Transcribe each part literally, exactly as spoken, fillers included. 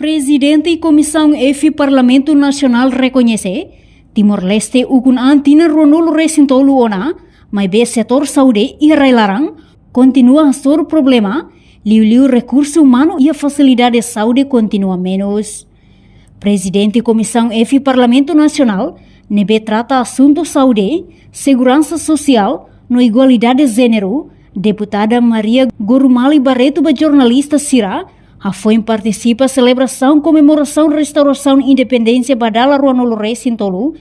Prezidente Komisaun F Parlamentu Nasionál rekoñese, Timor-Leste ukun an tinan ruanulu resin tolu ona, maibé setór saúde iha rai-laran kontinua hasoru problema, liuliu rekursu umanu iha fasilidade saúde kontinua menus. Prezidente Komisaun F Parlamentu Nasionál, ne'ebé trata asuntu saúde, seguransa sosiál, no igualdade jéneru, Deputada Maria Gorumali Barreto ba jornalista sira, hafoin partisipa selebrasaun komemorasaun restaurasaun independénsia ba dala ruanulu resin tolu,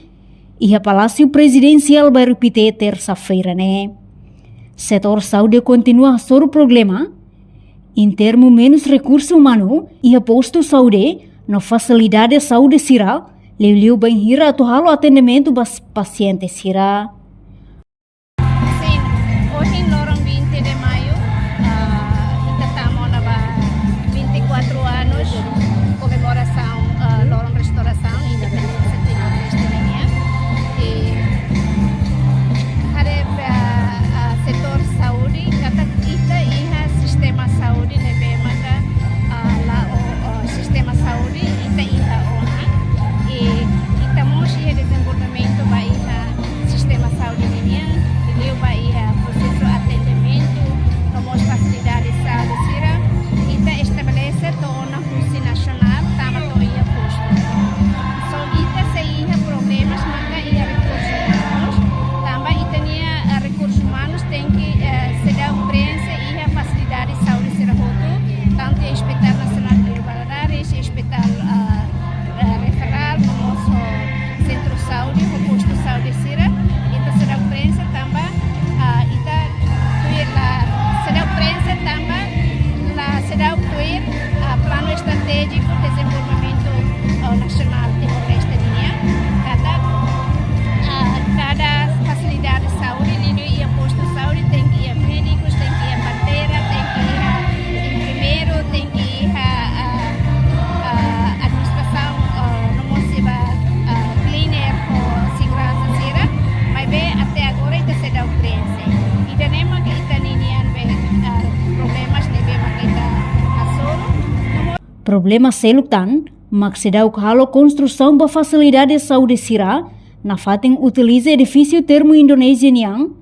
iha Palásiu Prezidensiál Bairru Pité, tersa-feira ne'e. Setór saúde kontinua hasoru problema, iha termu menus rekursu umanu iha postu saúde no fasilidade saúde sira, liuliu bainhira atu halo atendimentu ba pasiente sira. Sin, ohin loron vinte de maio, ah, ita tama ona ba vinte e quatro anos komemorasaun, ah, loron restaurasaun independénsia Timor-Leste nian. I haree, ah, ah, setór saúde, katak ita iha sistema saúde ne'ebé maka, ah, la'o, oh, sistema saúde ita iha ona. I ita mós iha dezenvolvimentu ba iha sistema saúde nian, liuliu ba iha prosesu atendimentu, no mós fasilidade saúde sira, ita estabelese to'o ona husi nasionál, tama to'o iha postu. So, ita sei iha problemas, maka iha rekursu umanus, tanba ita-nia, eh, rekursu umanus tenke, eh, seidauk preenxe iha fasilidade saúde sira hotu, tantu iha Hospital Nasionál Guido Valadares, Hospital, eh, eh, referál, no mós sentru saúde, ho postu saúde sira, ita seidauk preenxe tanba, ah, ita tuir la, seidauk preenxe tanba la seidauk tuir, ah, planu estratéjiku dezenvolvimentu, ah, nasionál Timor-Leste nian. Kada, ah, kada fasilidade saúde, liuliu iha postu saúde, tenke iha médikus, tenke iha parteira, tenke iha enfermeiru, tenke iha, ah, ah, administrasaun, ah, no mós iha, ah, cleaner ho seguransa sira, maibé até agora ita seidauk preenxe. Ida-ne'e maka ita-nia nian be, ah, problemas ne'ebé maka ita hasoru. Problema seluk tan, mak seidauk halo konstrusaun ba fasilidade saúde sira, nafatin utiliza edifísiu termu Indonézia nian,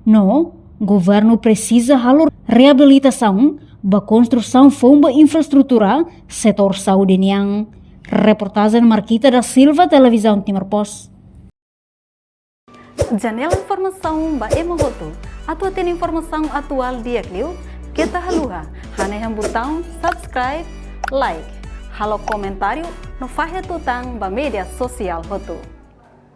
no governu presiza halo reabilitasaun ba konstrusaun foun ba infraestrutura setór saúde nian. Reportajen Marquita da Silva, Televizaun Timor Post. Janela informasaun ba ema hotu. Atu hatene informasaun atuál di'ak liu, keta haluha hanehan butaun subscribe, like, halo komentáriu, no fahe tutan ba média sosiál hotu.